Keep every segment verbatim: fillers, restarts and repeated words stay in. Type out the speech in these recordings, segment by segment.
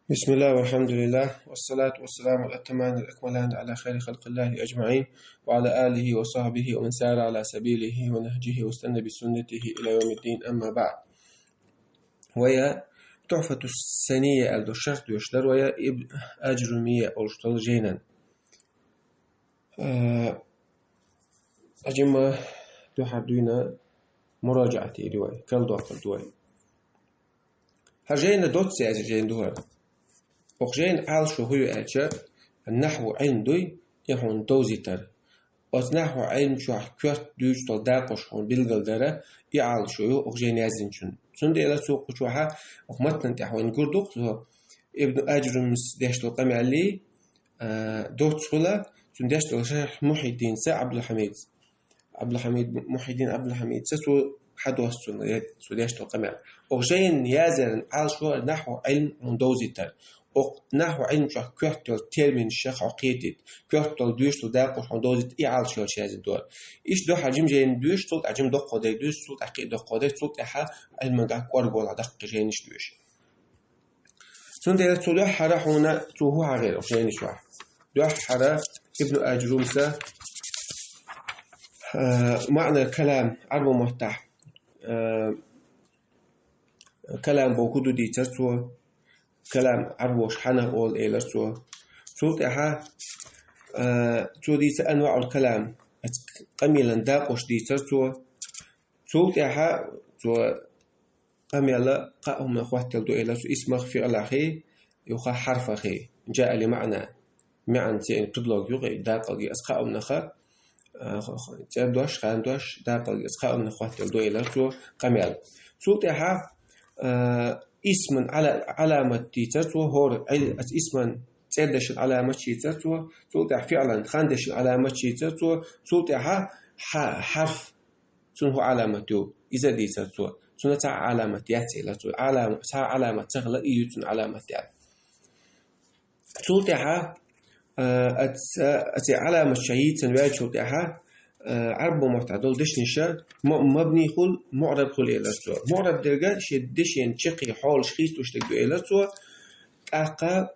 بسم الله والحمد لله والصلاة والسلام الأتمان الأكملان على خير خلق الله أجمعين وعلى آله وصحبه ومن سار على سبيله ونهجه واستنى بسنته إلى يوم الدين، أما بعد. Вай Тухфату Санийя аьлла шарх дош дар вай Ибн Аджрумийя олуш долу жайнан. Э, Аджима дуьхьал дуьйна муражаӀат йийр ю вай, карладоккхур ду вай. ХӀара жайна доцца яздина жайна ду хӀара. Оцу жайна Ӏалашо хӀун ю аьлча, нахьву Ӏилма дуй, и хьуна довзийтар. Оцу нахьву Ӏилма чохь коьрта дуьйцуш долу дакъош хьуна билгалдар, и Ӏалашо ю оцу жайна яздинчун. Цундела цо кху чохь оцу матнан тӀехь вайна гур ду-кх цо, Ибн Аджрумис деш долу къамел, а, доцца хуьлу, цуьнан деш долу шарх Мухьйиддинца Ӏабдулхьамидца. Ӏабдулхьамид, Мухьйиддин Ӏабдулхьамидца цо хьадоссу цунна, цо деш долу къамел. Оцу жайна язъяран Ӏалашо нахьву Ӏилма хьуна довзийтар. Оцу нахьву Ӏилма чохь коьрта йолу терминаш хьо кхетийта, коьрта долу дуьйцуш долу дакъош хьуна довзийта, и Ӏалашо йолуш яздина ду хӀара. Иштта дуьххьара жима жайна доьшу, цул тӀаьхьа жима доккхо дерг доьшу, цул тӀаьхьа кхин а доккхо дерг, цул тӀаьхьа Ӏилманехь кӀоргволахь даккхий жайнаш доьшу. Цундела цу дуьххьара хьуна цо хӀун хьахийра оцу жайни чохь? Дуьххьара Ибн Аджрумса, а, маънал калам, Ӏарбо маттахь, а, калам бохург хӀун ду дийцар цо, калам Ӏарбоша хьанна олу элира цо. Цул тӀаьхьа, а, цо дийцар анваъул калам, оцу къамелан дакъош дийцар цо. Цул тӀаьхьа цо къамел кхаа хӀуманах хӀоттаделла ду элира цо, исмах, фиълах, юха хьарфах, джаа ли маъна, маьӀна церан предлог ю-кх и дакъалгий, оцу кхаа хӀуманах, а, цӀердош, хандош, дакъалгий, оцу кхаа хӀуманах хӀоттаделла ду элира цо къамел. Цул тӀаьхьа, а, исман Ӏала-, Ӏаламат дийцар цо, хӀора Ӏил-, оцу исман цӀердешан Ӏаламат дийцар цо, цул тӀаьхьа фиълан хандешан Ӏаламат дийцар цо, цул тӀаьхьа хьа-, хьарф, цуьнан хӀун Ӏаламат ю, иза дийцар цо. Цуьнан цхьа а Ӏаламат яц элира цо. Ӏалам-, цхьа а Ӏаламат ца хилар, и ю цуьнан Ӏаламат яц. Цул тӀаьхьа, а, оц-, оцу Ӏаламаташ йийцина ваьллачул тӀаьхьа, а, Ӏарбо маттахь долу дешнаш ма-, мабни хуьлу, муӀраб хуьлу элира цо. МуӀраб дерг шен дешан чаккхе хьолаш хийцалуш дерг ду элира цо. ТӀаккха,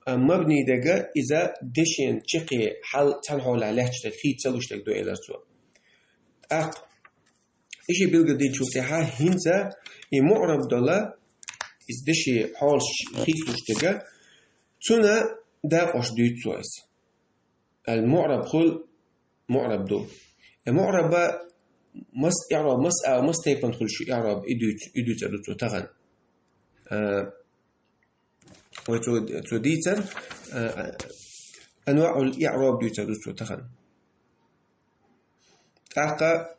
а, мабни дерг иза дешан чаккхе хьал цхьана хьолехь лаьтташ дерг, хийца ца луш дерг ду элира цо. ТӀаккха и шиъ билгалдинчул тӀаьхьа хӀинца и муӀраб долу, иза дешан хьолаш хийцалуш дерг, цуьнан дакъош дуьйцу цо иза. Ал-муӀраб хуьлу, муӀраб ду. Э, муӀраба мас иӀраб, мас а, мас тайпана хуьлу шу иӀраб, и дуьйцу, и дуьйцур ду цо тахана. А, Вай цо, цо дийцар, а, анваъул иӀраб дуьйцур ду цо тахана. ТӀаккха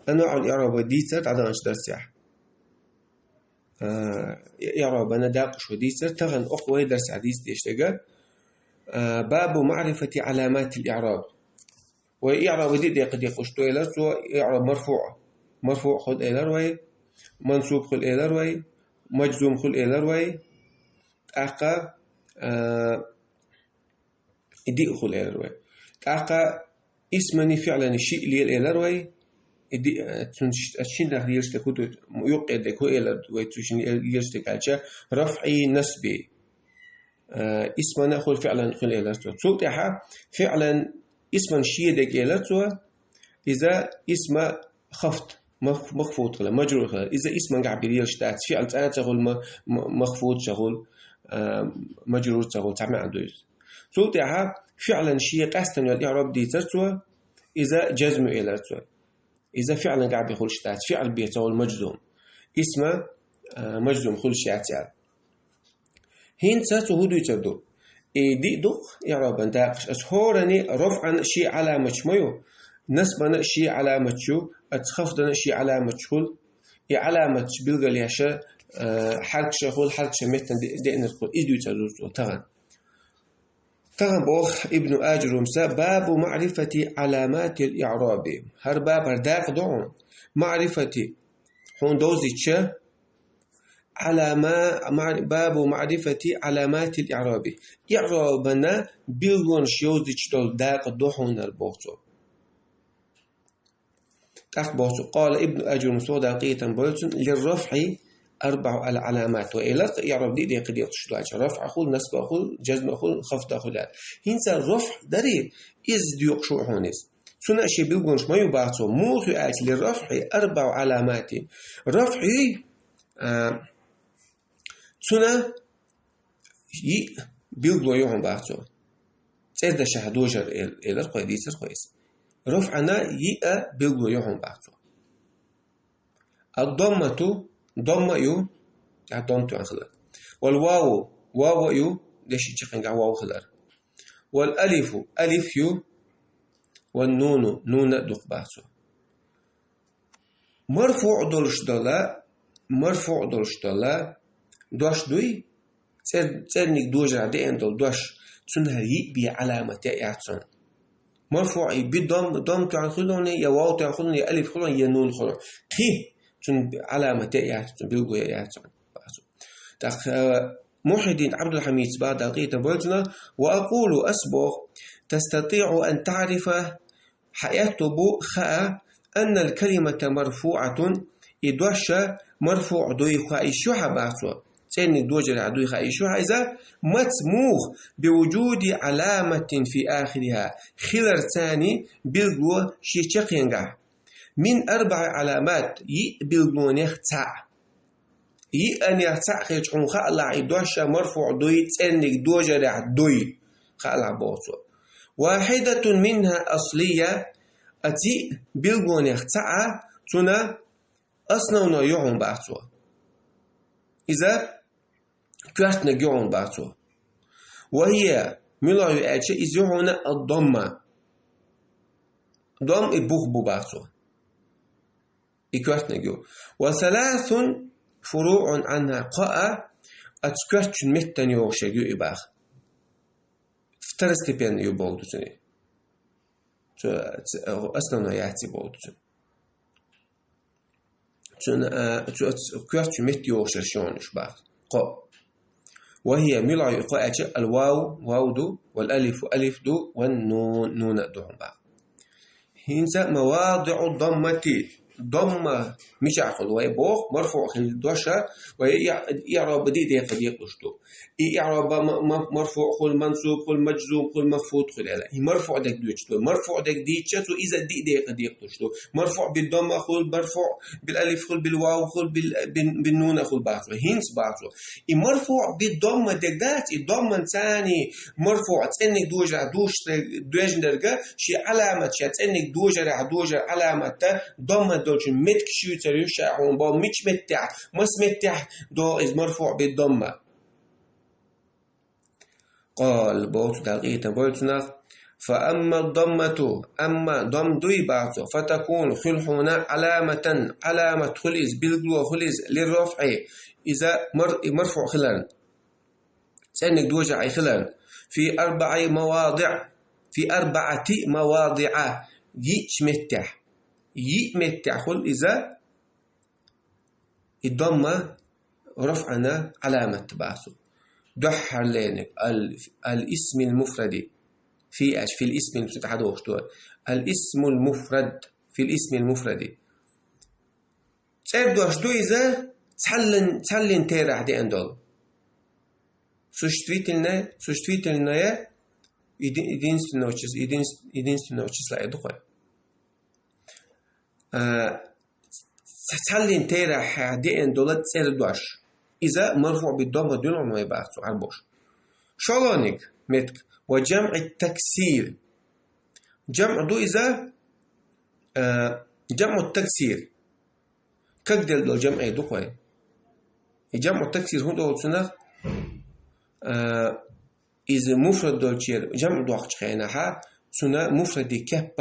анваъул иӀраб вай дийцар дӀадаханчу дарсехь. А, иӀрабана дакъош вай дийцар, тахана оха вай дарсехь дийца дезаш дерг, а, бабу маърифати Ӏаламатил иӀраб. Вай иӀраб диъ дакъа дийцуш ду элира цо, иӀраб марфуъ, марфуъ хуьлу элира вай, мансуб хуьлу элира вай, мажзум хуьлу элира вай, тӀаккха, а, и диъ хуьлу элира вай. ТӀаккха исмани фиълани шиъ лела элира вай, и диъ, а, цуьнан ш-, а, шиннах лелаш дерг хӀун ду, юккъе дерг хӀун элира вай, цу шиннах лелаш дерг аьлча, рафъи, насби. Э, исмана хуьлу, фиълан хуьлу элира цо. Цул тӀаьхьа фиълан исман шен дерг элира цо, иза исма хафд, мах-, махфуд хила, мажрур хила. Иза исмангахь бен лелаш дац, фиъл цкъа а ца хуьлу, ма-, ма-, махфуд ца хуьлу, э, мажрур ца хуьлу, цхьа маьӀна ду иза. Цул тӀаьхьа фиълан шен къаьстина йолу иъроб дийцира цо, иза жазму элира цо. Иза фиълангахь бен хуьлуш дац, фиъл бен ца хуьлу мажзум. Исма, а, мажзум хуьлуш яц аьлла. ХӀинца цо хӀун дуьйцур ду? И диъ ду-кх иъробан дакъаш. Аса хӀоранна рафъан шен Ӏаламаташ ма ю, насбан шен Ӏаламаташ ю, аса хафдан шен Ӏаламаташ хуьлу. И Ӏаламаташ билгалъеш, а, хьаркаш хуьлу, хьаркаш меттан де-, деанарг хуьлу. Иза дуьйцур ду цо тахана. Тахана боху Ибну Аджурумса: «Бабу маърифати Ӏаламатил иъраби». ХӀара баб, хӀара дакъа ду хьуна. Маърифати, хьуна довзийча, Ӏалама-, маъ-, бабу маърифати Ӏаламатил иъраби. Иъробана билгалонаш йовзийча долу дакъа ду хьуна хӀара, боху цо. ТӀаккха боху цо, قال ابن أجرم, цо Дала къинхетам бойла цунна, للرفع أربع علامات. Ва элар-кх, иӀраб диъ декъа декъаш ду аьлча, рафӀ а хуьлу, насб а хуьлу, жазм а хуьлу, хафд а хуьлу аьлла. ХӀинца рафӀ дарий, иза доькъуш ву хьуна иза. Цунна а шен билгалонаш ма ю боху цо. Муха ю аьлча, للرفع أربع علامات. РафӀ юй, а, цунна йиъ билгало ю хьуна боху цо. ЦӀердашехь дожар эл-, элар-кх вай, дийцар-кх вай иза. РафӀана йиъ билгало ю хьуна боху цо. الضمة, домма а ю, тӀаккха домма тоьхна хилар. والواو, вав а ю, деши чаккхенгахь вав хилар. والألف, алиф ю, والنون, нун а ду-кх боху цо. МарфуӀ долуш дола, марфуӀ долуш дола дош дуй, цӀер-, цӀерниг дожарехь деана долу дош, цунна хӀара йиъ бен Ӏаламат яа яц цунна. МарфуӀ и би дом-, дом тоьхна хуьлуний, я вов тоьхна хуьлуний, я алиф хуьлуний, я нун хуьлуний. Кхин цунна Ӏаламат яа яц цунна, билгало яа яц цунна. ТӀаккха, э, Мухьйиддин Ӏабдулхьамида боху, Дала къинхетам бойла цунах, وأقول, ас боху, تستطيع أن تعرف, хьан аьтто бу хаа, أن الكلمة مرفوعة, и дош марфуӀ дуй хаа йиш ю хьан боху цо. ЦӀерниг дожарехь дуй хаа йиш ю хьан иза, маца, муха, بوجود علامة في آخرها, хиларца билгало шен чаккхенгахь. من أربع علامات, йиъ билгалонех цхьаъ. Йиъанех цхьаъ хилча хьуна хаалахь, и дош марфуӀ дуй, цӀерниг дожарехь дуй. Хаалахь боху цо. واحدة منها أصلية, а цхьаъ билгалонех цхьаъ, цунна основной ю хьуна боху цо. Иза коьртаниг ю хьуна боху цо. وهي, мила ю аьлча, иза ю хьуна الضمة. Дом и бух бу боху цо. И коьртаниг ю. وثلاث فروع عنها, кхоъ а цу коьртачун меттана йогӀуш ерг ю и боху. Второстепенный ю боху цунна. Цу, цу, основной яц и боху цунна. Цунна, а, цу, цу коьртачун метта йогӀуш ерш ю хьуна уьш боху. Кхоъ. وهي, мила ю кхоъ аьлча, الواو, вав ду, والألف, алиф ду, والنون, нун а ду хьуна боху. ХӀинца مواضع الضمة, домма мичахь хуьлу вай боху, марфуӀ хилла дош, вай и, иӀраб диъ декъа декъалуш ду. И иӀраб ма-, ма-, марфуӀ хуьлу, мансуб хуьлу, маджзум хуьлу, махфуд хуьлу аьлла. И марфуӀ дерг доьдуш ду. МарфуӀ дерг дийцича, цо иза диъ декъа декъалуш ду. МарфуӀ бил-домма хуьлу, марфуӀ бил-алиф хуьлу, бил-вав хуьлу, бил-, бин-, бин-нуна хуьлу боху цо. ХӀинца боху цо. И марфуӀ бил-домма дерг дац, и домманца марфуӀ цӀерниг дожарехь душ-, доьжна дерг, шен Ӏаламат, шен цӀерниг дожарехь дожар Ӏаламатта, домма долчун меттиг шуьйцар ю ша хьуна боху, мича меттехь, маса меттехь догӀу иза марфуӀ бил-домма. قال, боху цо, Дала къинхетам бойла цунах, فأما الضمة, амма домма дуй боху цо, فتكون, хуьлу хьуна علامة, Ӏаламат хуьлу иза, билгало хуьлу иза, للرفع, иза мар-, и марфуӀ хиларна. ЦӀерниг дожа Ӏай хиларна. في أربع مواضع, في أربعة مواضع, йиъчу меттехь. Йиъ меттехь хуьлу иза, и домма рафӀана Ӏаламат боху цо. Дуьххьарлерниг, ал-, الاسم المفرد. في аьлча, في الاسم المفرد хьадохуш ду. الاسم المفرد, في الاسم المفرد. ЦӀердош ду иза, цхьаллин-, цхьаллин терахь деана долу. Существительное, существительное еди-, единственного чис-, единс-, единственного числа эр ду-кх вай. А, ц-, цхьаллин терахь деана долу цӀердош. Иза марфуӀ бил-домма дуьллу вай боху цо Ӏарбоша. ШолгӀаниг меттиг, وجمع التكسير. ЖамӀ ду иза, а, جمع التكسير. Кагделла долу жамӀ эр ду-кх вай. И جمع التكسير хӀун долу цунах? А, иза муфрад долчеран жамӀ доккхучу хенахь, цуьнан муфрадан кеп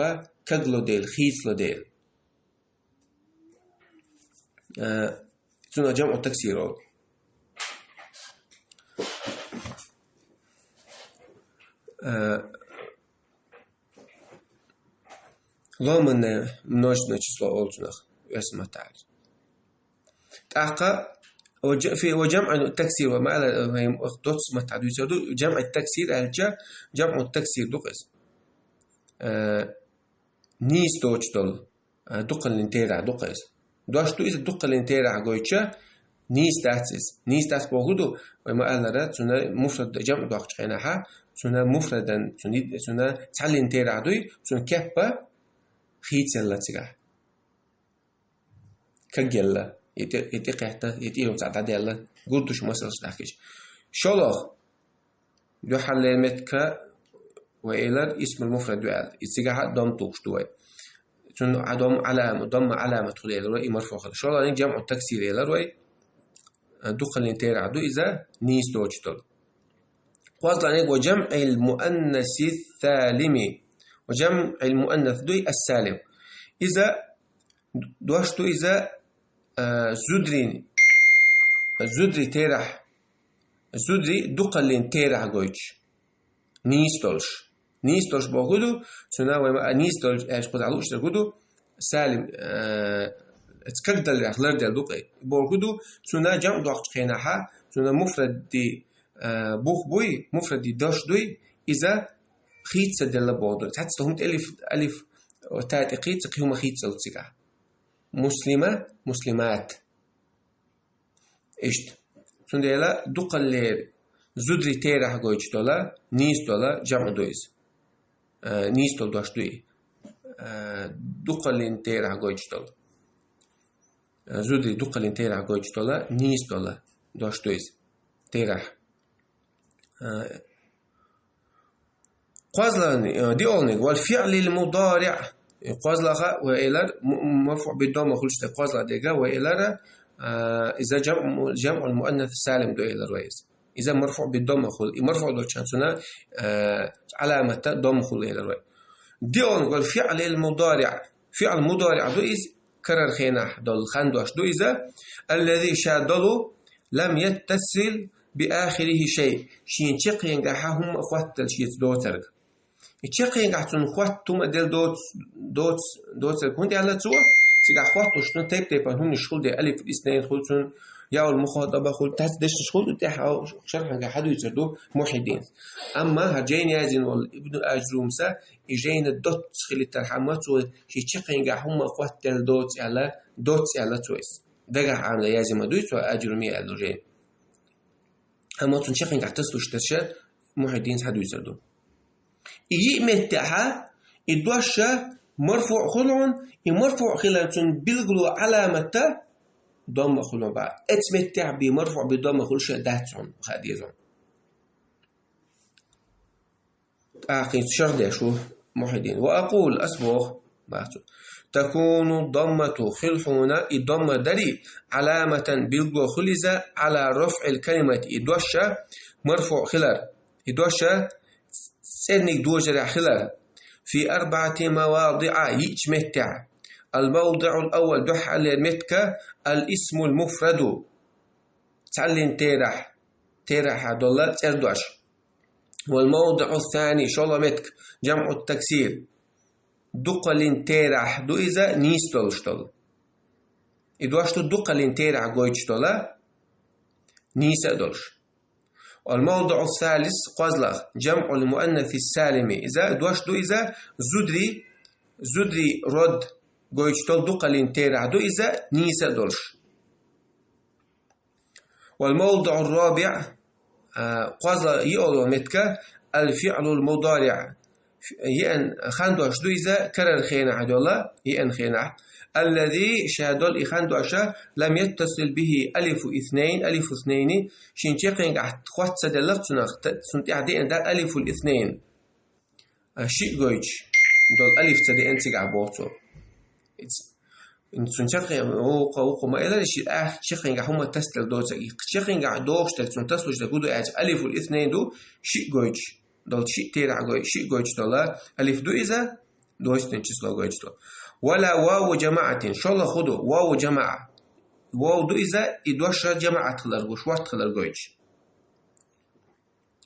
кагло дела, хийцало дела. А, цунах جمع التكسير олу. А, ломанное множественное число олу цунах, оьрсийн маттахь аьлча. ТӀаккха, وج-, في, وجمع التكسير, ва ма ала, вайн доцу маттахь дуьйцур ду, جمع التكسير аьлча, جمع التكسير ду-кх иза. А, нийса доцуш долу. а, дукхаллин терахь ду-кх иза. Дош ду иза дукхаллин терахь гойтуш, нийса дац иза. Нийса дац бохург ду, вай ма-аллара, цунна муфрад жамӀ доккхучу хенахьа, цунна муфрадан, цунна, цунна цхьаллин терахь дуй, цунна кеппа хийцаелла цигахь. Кагъелла, и тӀе-, и тӀекхетта, и тӀе йолу цхьа дӀадаьлла, гур ду шу масалш дахкича. ШолгӀа, дуьххьарлера меттиг вай элира исмул муфрад ду аьлла. И цигахьа дом тухуш ду вай. Цунна а дом Ӏалама, домма Ӏаламат хуьлу элира вай, и марфуъ хилла. ШолгӀаниг жамӀу таксир элира вай. Дукхаллин терахь ду иза, нийса доцуш долу. КхозлагӀниг ва жамӀил муаннаси салими. Ва жамӀил муаннас дуй ас-салим. Иза дош ду иза, а, зудрин, зудри терахь, зудри дукхаллин терахь гойтуш. Нийса долуш. Нийса долуш бохург ду, цунна вай ма-, а, нийса долуш, аьлча кхузахь лууш дерг ду, салим, а, эца кагдаллех ларделла ду-кх и. Бохург ду, цунна жамӀ доккхучу хенахьа, цунна муфрадди, а, бух буй, муфрадди дош дуй, иза хийца ца делла бохург ду. Цхьацца хӀума тӀе алиф, алиф, та тӀе кхийца, кхин хӀума хийцалла цигахь. Муслима, муслимат. Иштта. Цундела дукхаллера зудри терахь гойтуш дола, нийса дола жамӀ ду иза. Э, нийса дола дош ду и. Э, дукхаллин терахь гойтуш дола. Э, зудри дукхаллин терахь гойтуш дола, нийса дола дош ду иза. Терахь. Э, КхозлагӀниг, э, диъолгӀниг, вал фиълил мудариъ. Э, кхозлагӀа вай элира, м-, м-, марфуъ биддомма хуьлуш дерг кхозлагӀа дерг вай элира, э, иза жамъу, жамъул муаннас салим ду элира вай иза. Иза марфуъ биддомма хуьлу. И марфуъ долчу хенахь цунна, э, Ӏаламата домма хуьлу элира вай. ДиъолгӀниг, вал фиълил мудариъ. ФиӀл мудариъ ду иза, карара хенахь долу хан дош ду иза. Аллази ша долу, лам яттасил би ахирихи шай. Шен чаккхенгахьа хӀумма а хоттаделла шеца доцург. И чаккхенгахь цунна хотта хӀума а делла доц-, доц-, доцург хӀунда аьлла цо? Цигахь хотталуш цунна тайп-тайпана хӀуманаш хуьлу де, алиф иснайн хуьлу цунна, яул мухатаба хуьлу, тац дешнаш хуьлу, тӀехь шархьангахь хьадуьйцур ду Мухьиддинс. Амма хӀара жайна яздина волу Ибн Ажрумса, и жайна доцца хилийтархьама, цо шен чаккхенгахь хӀумма а хоттаделла доцу аьлла, доцу аьлла цо иза. Дагахь Ӏамийна язйина ма дуй цо Аджуруми аьлла жайна. Амма цунна чаккхенгахь тасалуш дерш Мухьиддинс хьадуьйцур ду. И йиъ меттехьа, и дош марфуъ хуьлу хьуна, и марфуъ хилар цунна билгало Ӏаламата домма хуьлу хьуна боху. Эцу меттехь бен марфуъ бен домма хуьлуш дац хьуна, хаа деза хьуна. ТӀаккха иза шарх деш ву Мухьиддин. Ва акъул, ас боху, боху цо. Такуну доммату, хила хьуна и домма дарий, Ӏаламатан, билгало хуьлу иза, Ӏала рафъил калимати, и дош марфуъ хилар. И дош цӀерниг дожарехь хилар. Фи арбаъати мавадиъа, йиъчу меттехь. Ал-мавдиъул аввал, дуьххьарлера меттиг, ал-исмул муфраду. Цхьаллин терахь, терахьа долу цӀердош. Вал мавдиъу сани, шолгӀа меттиг, жамъу таксир. Дукхаллин терахь ду иза, нийса долуш долу. И дош ду дукхаллин терахь гойтуш долу, нийса а долуш. Вал мавдиъу салис, кхозлагӀа, жамъул муаннаси салими. Иза дош ду иза, зудри, зудри род гойтуш долу дукхаллин терахь ду иза, нийса а долуш. Вал мавдиъу рабиъ, а, кхозлагӀа йиъолгӀа меттиг, ал-фиълул мудариъ. Йиъан хан дош ду иза, карара хенахь йолу, йиъан хенахь. Аллази, ша долу и хан дош, лам яттасил бихи алифу иснайн, алифу иснайни, шен чаккхенгахь хотта ца делла цунах, т-, цунна тӀехь деана дара алифул иснайн. А, шиъ гойтуш долу алиф ца деана цигахь боху цо. Цунна чаккхе-, вукхо, вукхо ма элира, ши ах чаккхенгахь хӀумма тасаделла доцург. И чаккхенгахь дохуш дерг, цунна тасалуш дерг хӀун ду аьлча, алифул иснайн ду, шиъ гойтуш долу, шиъ терахь гой-, шиъ гойтуш долу алиф ду иза, двойственное число гойтуш долу. Вала ваву жамаатин, шолгӀа хӀун ду, ваву жамаа. Вов ду иза, и дош жамаат хилар гуш, ворт хилар гойтуш.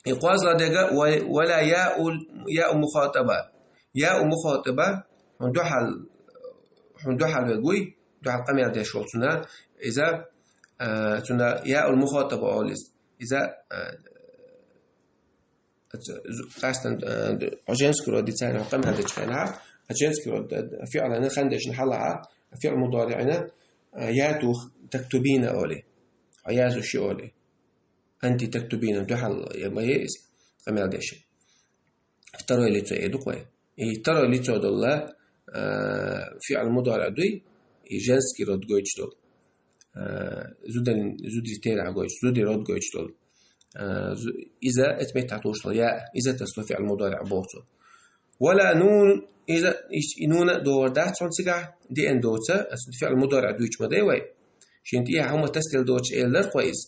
И кхозлагӀа дерг ва-, вала яул, яу мухатаба. Яу мухатаба, хьуна дуьхьал, хьуна дуьхьал верг вуй, дуьхьал къамел деш волу цунна. Иза, а, цунна яул мухатаба олу иза. Иза, а, къастан, а, женского рода дийцина хьуна къамел дечу хенахь, А женский род, э, фиӀлана хандешна хьалахьа, фиӀл мудариӀна, э, я тух, тактубина оли. А язуши оли. Анти тактубина, дуьхьал, я ма е из, къамел деш. Второе лицо э дукъой. И второе лицо долла, э, фиӀл мудариӀ дуй, и женский род гойч дол. Э, зудин, зуди тера гойч, зуди род гойч дол. Э, зу-, иза эт мет татуш дол, я, иза таслу фиӀл мудариӀ бохцу. Вала нун, иза, иш-, и нуна догӀар дац хьун цигахь, диэн доца, ас фиӀл мудариӀ дуйч ма дай вай. Шин тӀехьа хӀума тасдил доцуш эллар кхо из.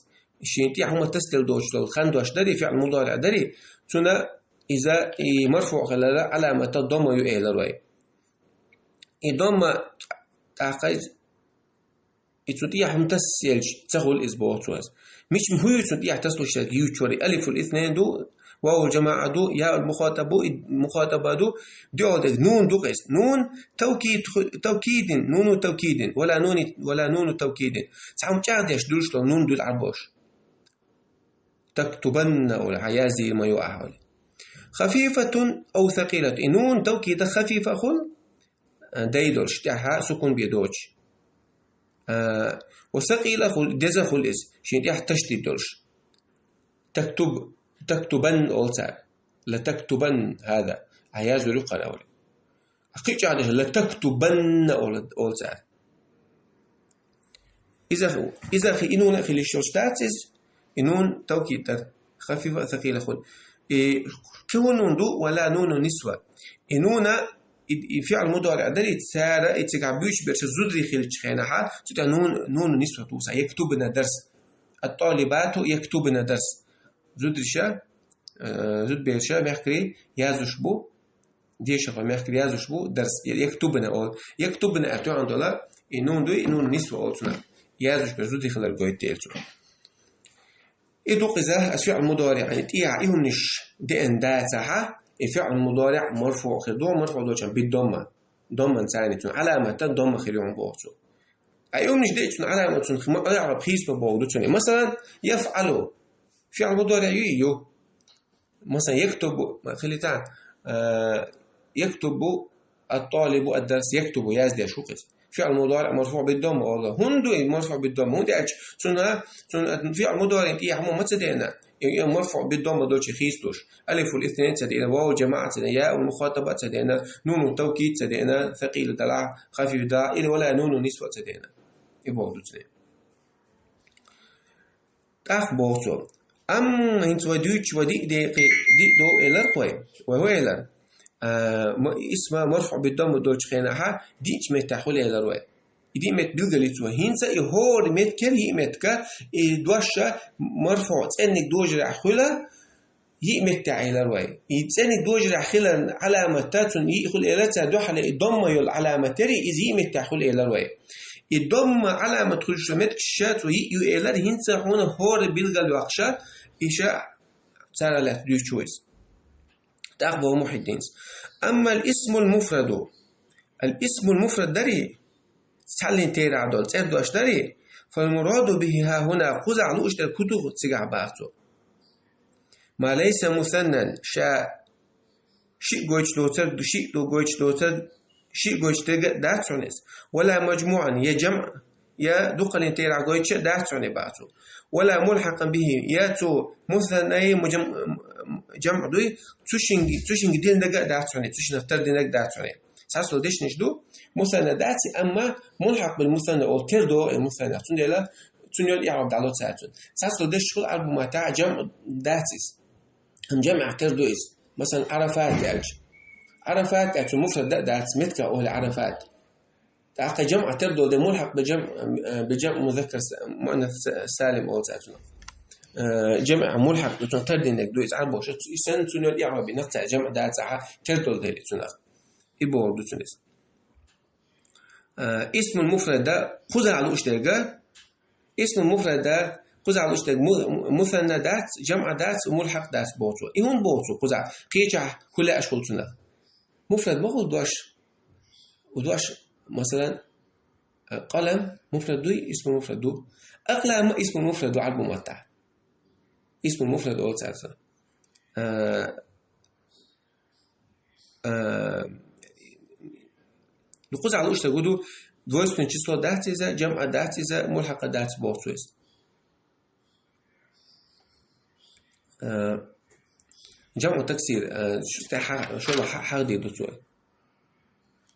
Шин тӀехьа хӀума тасдил доцуш дол хандош дари, фиӀл мудариӀ дари, цуна иза и марфуъ хилара, Ӏаламата домма ю эллар вай. И домма тӀаккха из, и цу тӀехьа хӀума тасселч ца хуьлу из боху цо ас. Мича хӀу ю цу тӀехьа таслуш дерг, ю чуьра алифул иснайн ду, вавул жамаӀа ду, яул мухатабу, и мухатаба ду, диъол дерг нун ду-кх иза. Нун тавкид ху-, тавкидин, нуну тавкидин, вала нуни, вала нуну тавкидин. Цхьа хӀума чӀагӀдеш дуьлуш долу нун дуьлу Ӏарбош. Тактубанна олу, хьан язйийр ма ю ахьа олу. Хафифатун ау сакъилатун. И нун тавкида хафифа хуьлу, а, дай долуш, тӀаьхьа сукун бен доцуш. А, ва сакъила хуьлу, деза хуьлу иза, шен тӀехь ташдид долуш. Тактуб, тактубан олу цара. Ла тактубан хьада. Ахьа язйийр ю кхара олу. Кхин чӀагӀдеш, ла тактубанна олу, олу цара. Иза, иза хи-, и нуна а хила йиш йолуш дац иза, и нун тавкид дар, хафифа а сакъила хуьлу. И кхин хӀун нун ду, вала нуну нисва. И нуна, и, и фиӀл мудариӀ дарий, цара, и цигахь буьйцуш берш зударий хилчу хенахьа, цу тӀе нун, нуну нисва туса, яктубна дарс. Ат-талибату яктубна дарс. Зудариша, э, зудберша мехкарий язуш бу, дешаха мехкарий язуш бу дарс, яктубна олу. Яктубна аьлла тоьхна долу, и нун дуй, и нун нисва олу цунах. Язуш бер зударий хилар гойту дела цунах. И ду-кх иза, ас фиӀл мудариӀ, и тӀехьа и хӀуманаш деана дацахьа, и фиӀл мудариӀ марфуъ хир ду, марфуъ долчун бидомма. Домман царна цунна Ӏаламатан домма хир ю боху цо. А и хӀуманаш деъчун Ӏаламат цунна хи-, ма-, Ӏаламат хийца ма боху ду цунна. Масалан, яфӀалу. ФиӀл мудариӀ ю и ю. Масалан, яктубу, ма хилита, а, яктубу ат-талибу ад-дарс, яктубу, яздеш ву-кх иза. ФиӀл мудариӀ марфуъ биддомма олу. ХӀунда ду и марфуъ биддомма? ХӀунда аьлча цунна, цунна фиӀл мудариӀ тӀехьа хӀума ма ца деана. И, и марфуъ биддомма долчу хийцалуш. Алифул иснайн ца деана, вавул жамаӀа ца деана, яул мухатаба ца деана, нуну тавкид ца деана, сакъила далахь, хафиф далахь, или вала нуну нисва ца деана. И боху ду цунна. ТӀаккха боху цо. Амма хӀинца вай дуьйцуш, вай диъ декъе, диъ дов элар-кх вай. Вай хӀун элар? А, ма-, исма марфуъ биддомма долчу хенахьа, диъчу меттехь хуьлу элар вай. И диъ метта билгалъяц вай. ХӀинца и хӀора меттера, йиъ меттага, и дош марфуъ цӀенниг дожарехь хуьлу, йиъ меттехь элар вай. И цӀенниг дожарехь хиларна Ӏаламат цунна йиъ хуьлу элар, цара дуьхьал и домма йолу Ӏаламат яри, иза йиъ меттехь хуьлу элар вай. И домма Ӏаламат хуьлуш меттигаш ша цо йиъ ю элар, хӀинца хьуна хӀора билгалйоккхуш, и ша цара лаьцна дуьйцуш ву иза. ТӀаккха боху Мухьиддинс. Амма ал-исмул муфраду. Ал-исмул муфрад дарий, цхьаллин терахь долу цӀердош дарий, фал мураду бихи хьахьуна, кхузахь лууш дерг хӀун ду цигахь боху цо. Ма лайса мусаннан, ша шиъ гойтуш доцург, шиъ ду гойтуш доцург, шиъ гойтуш дерг а дац хьуна иза. Вала мажмуъан, я жамъ, я дукхаллин терахь гойтуш а дац хьуна боху цо. Вала мулхьакъан бихи, я цу мусаннай мужам-, жамъ дуй, цу шинга, цу шинга дина дерг а дац хьуна, цу шинах тардина дерг а дац хьуна. Цхьаццалла дешнаш ду, мусанна дац, амма мулхьакъ бил мусанна олу тера догӀу и мусанна. Цундела цунна йолу иӀраб дӀало цара цунна. Цхьаццалла дешнаш хуьлу Ӏарбу маттахь жамъ дац иза. Амма жамъ тера ду иза. Масалан, Ӏарафат аьлча. Ӏарафат аьлча муфрад а дац, меттигах олу Ӏарафат. ТӀаккха жамъ тера долу де мулхьакъ бил жамъ, э, бил жамъ музаккар са-, муаннас са-, салим олу цара цунах. Э, жамъ мулхьакъ ду, цунах тардинарг ду иза Ӏарбоша. И санна цунна йолу иӀраб бинарг цара жамъ дацахьа тера долу дела цунах. И бохург ду цунна иза. Э, исмул муфрада кхузахь лууш дерг, исмул муфрада кхузахь лууш дерг му-, мусанна дац, жамъ дац, мулхьакъ дац боху цо. И хӀунда боху цо кхузахь? Кхечахь хӀун лаьаш хуьлу цунах? Муфрад ма хуьлу дош. У дош, масалан, э, къалам муфрад дуй, исмул муфрад ду. Акълам а исмул муфрад ду Ӏарбу маттахь. Исмул муфрад олу цара цо. Э, э, Дукхаза луш дерг ду, двойственное число дац иза, жамӀ дац иза, мулхьакъ дац боху цо иза. Э, жамӀу таксир, э, шу тӀе хьа-, шуна хьа-, хьахдийр ду цо.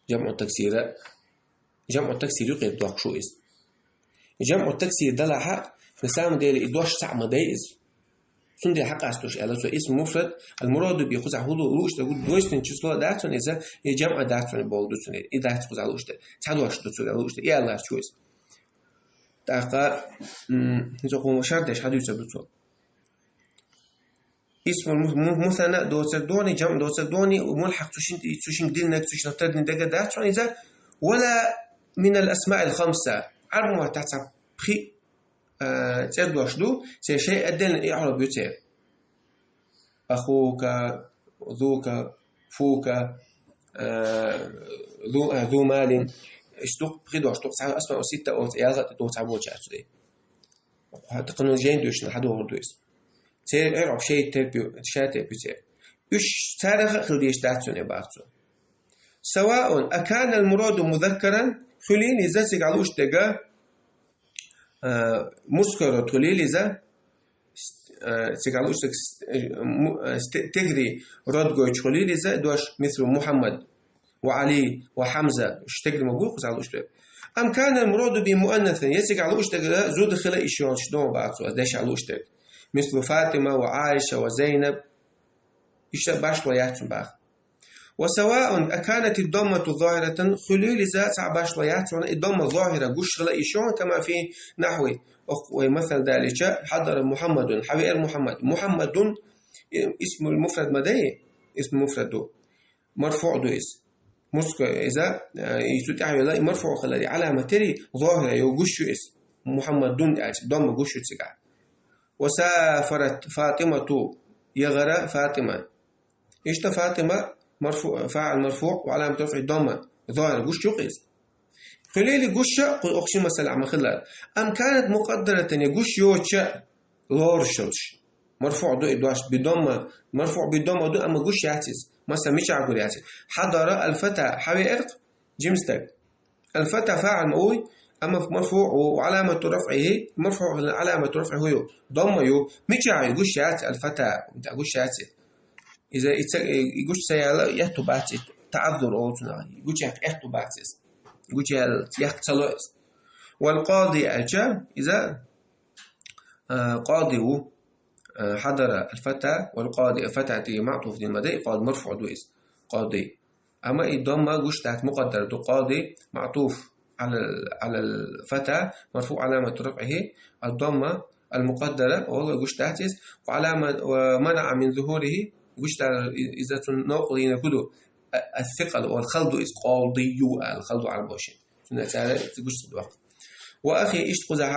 ЖамӀу таксира, жамӀу таксир юкъе доккхуш ву иза. ЖамӀу таксир далахь, на самом деле, и дош цхьаъ ма дай иза. Цундела хьакъастуш аьлла цо, исму муфрад, аль-мураду бихи, кхузахь хӀун ду, луш дерг ду, двойственное число дац цунна иза, и жамӀ дац цунна боху ду цунна, и дац кхузахь луш дерг. Цхьа дош ду цунна луш дерг, и аьлла цо иза. ТӀаккха, м, иза кху шардеш хьадуьйцур ду цо. Исмул му-, му-, мусанна доцург дони, жамӀ доцург дони, мулхьакъ цу шин, цу шин диннаг, цу шин тардин дега дац цунна иза, вала минал асмаил хамса. Ӏарбу маттахь цхьа пхи, э, цӀердош ду, церан шайн отдельно иӀраб ю церан. Ахука, зука, фука, э, зу, э, зу малин. Иштта ду пхи дош ду, цхьа асмаул ситта оцу ялхалла тӀе ду цхьа боча ацу де. Хьа-, тахана жен дуьйшна хьадохур ду иза. Церан иӀраб шайн терпи, шайн терпи церан. Уьш царах а хила дезаш дац цунна боху цо. Саваун акана аль-мураду музаккаран, хуьлийла иза цигахь луш дерг, а, мужской род хуьлийла иза, а, цигахь луш дерг, а, му-, а, сте-, стегерий род гойтуш хуьлийла иза, дош мислу Мухьаммад ва Ӏали ва Хьамза, уьш стегерий ма бу кхузахь луш дерг. Ам кана аль-мураду бихи муаннасан, я цигахь луш дерг зуда хила йиш йолуш ду боху цо, дешахь луш дерг. Мислу Фатима ва Ӏайша ва Зайнаб, иштта башхало яц цунна боху. Ва саваун аканат ад-даммату зохиратан, хуьлийла иза цхьа башхало яц цунна, и дамма зохира гуш хила йиш йолуш, кама фи нахьви, оцу вай масал далийча, хьадара Мухьаммадун, хьавеара Мухьаммад. Мухьаммадун, и-, исмул муфрад ма дай, исмул муфрад ду. МарфуӀ ду иза. Мужской иза, э, и цу тӀехь вела, и марфуӀ хиларе Ӏаламат тери зохира ю, гуш ю иза. Мухьаммадун аьлча, дамма гуш ю цигахь. Ва сафарат Фатимату, яхара Фатима. Иштта Фатима марфу-, фаӀил марфуӀ, ва Ӏаламат рафӀихи дамма, зохира гуш ю-кх иза. Хуьлийла гуш а, кху-, оцу шин масалехь ма хилла. Ам канат мукъаддаратан, я гуш йоцуш а лоруш йолуш. МарфуӀ ду и дош, бидамма, марфуӀ бидамма ду, амма гуш яц иза. Масала, мичахь гур яц иза? Хьадара аль-фата, хьавеара-кх, жима стаг. Аль-фата фаӀил ма вуй, амма марфуӀ ву, ва Ӏаламату рафӀихи, марфуӀ хилла Ӏаламату рафӀихи хӀун ю? Дамма ю. Мичахь ю? Гуш яц аль-фата, гуш яц иза. Иза и ца, и гуш ца яла, яхту бац иза, таӀаззур олу цунах. Гучех яхту бац иза. Гучех яхта ца ло иза. Вал къади аьлча, иза, а, къади ву, а, хьадара аль-фата, вал къади, аль-фата тӀе маътуф дина ма дай, къади марфуӀ ду иза. Къади. Амма и дамма гуш дац, мукъаддар ду, къади маътуф Ӏалал, Ӏалал фата, марфуӀ Ӏаламату рафӀихи, ад-дамма аль-мукъаддара, валла гуш дац иза, ва Ӏалама-, ва манаӀа мин зухурихи, гуш дар и-, иза цунна новкъа лийнарг хӀун ду, а-, ас-сикъал, валла хала ду иза, къадийю аьлла, хала ду Ӏарбошна. Цунна цара гуш ца доккху. Ва ахи, иштта кхузахь,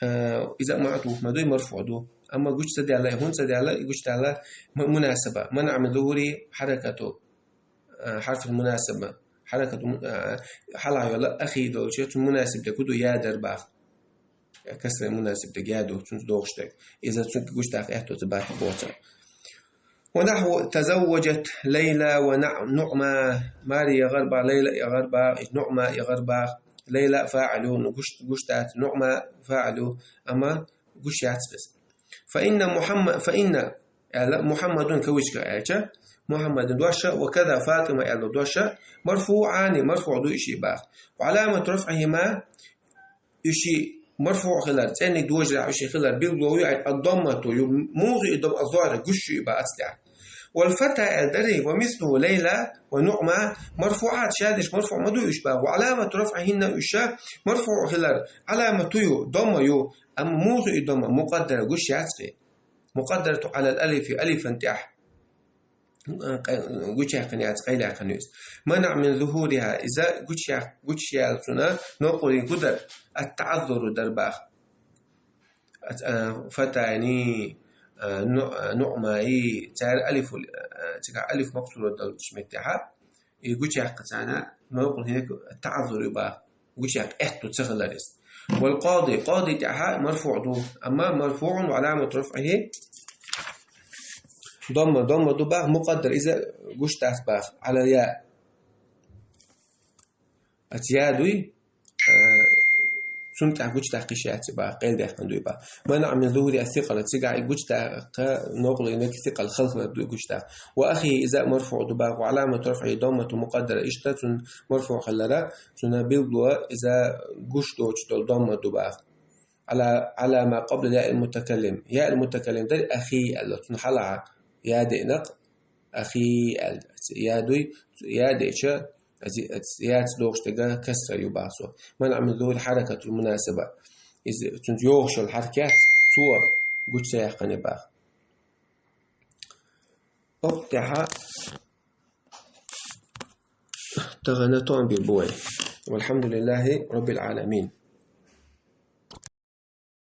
а, иза маътуф ма дуй, марфуӀ ду. Амма гуш ца даьлла, хӀунда ца даьлла, и гуш даьлла м-, мунасаба. МанаӀа мин зухурихи хьаракату, а, хьарфул мунасаба. Хьаракату му-, а, хьалха йолу ахи долчу, цунна мунасиб дерг хӀун ду, я дар боху. Касра мунасиб дерг я ду, цунца догӀуш дерг. Иза цунна гуш даккха аьтту ца бац боху цара. Ва нахьву тазавважат Лайла ва наъ-, Нуъма, Мари яхар боху, Лайла яхар боху, Нуъма яхар боху. Лайла фаӀил ю, ну гуш, гуш дац, Нуъма фаӀил ю, амма гуш яц иза. Фа инна Мухьамма-, фа инна аьлла, Мухьаммадун кавычка аьлча, Мухьаммадун дош а, ва каза Фатима аьлла дош а, марфуӀани, марфуӀ ду и шиъ боху. Ва Ӏаламату рафӀихима, и шиъ марфуӀ хилар, цӀениг дожарехь и шиъ хилар билгало ю, ай, ад-даммату ю, муха ю и дамма, аз-зохира, гуш ю и боху ацтехь. Вал фата аьлла дарий, ва мислуху Лайла ва Нуъма, марфуӀат, шадерш марфуӀ ма ду уьш боху. Ва Ӏаламату рафӀихинна, уьш а марфуӀ хилар Ӏаламату ю, дамма ю, амма муха ю и дамма, мукъаддара, гуш яц кхин. Мукъаддарату Ӏалал алифи, алифан тӀехь. Къай-, гучаяьккхина яц, къайлаяьккхина ю иза. МанаӀа мин зухурихи, иза гучаях-, гучаяьлла цунна новкъа лийнарг хӀун дара, ат-таӀаззуру дара боху. Ат-, а, фатани, а, ну-, а, нуъмаи, цара алифул, а, цигахь алиф максура долчу меттехь, и гучаяккха царна новкъа лийнарг таӀаззур ю боху. Гучаяккха аьтту ца хилар иза. Вал къади, къади тӀехь марфуӀ ду, амма марфуӀун ва Ӏаламату рафӀихи дамма, дамма ду боху, мукъаддар, иза гуш дац боху, Ӏалал яъ. Аца я дуй, цунна тӀехь гучадаккха йиш яц бах, къайладаьккха дуй бах. منع من ظهور الثقل, цигахь и гучадаккха, нокъла йина ثقل, халхалар дуй гучадаккха. وأخيه إذا مرفوع ду бах, وعلامة رفعه ضمة مقدرة, иштта цунна марфуӀ хилара, цунна билгало иза гуш доцуш долу домма ду бах. على، على ما قبل الياء المتكلم. Яъ ал-мутакаллим дара, ахи аьлла, цунна хьалха я деана-кх, ахи аьлла. Я дуй, я деача, ази-, ац-, яц дохуш дерг касра ю бах цо. منع من ظهور حركة المناسبة. Иза, цуьнца йогӀуш йолу хьаракат, цо гуча ца яьккхина бах. Оцу тӀехь тахана тӀом бийр бу вай. والحمد لله رب العالمين.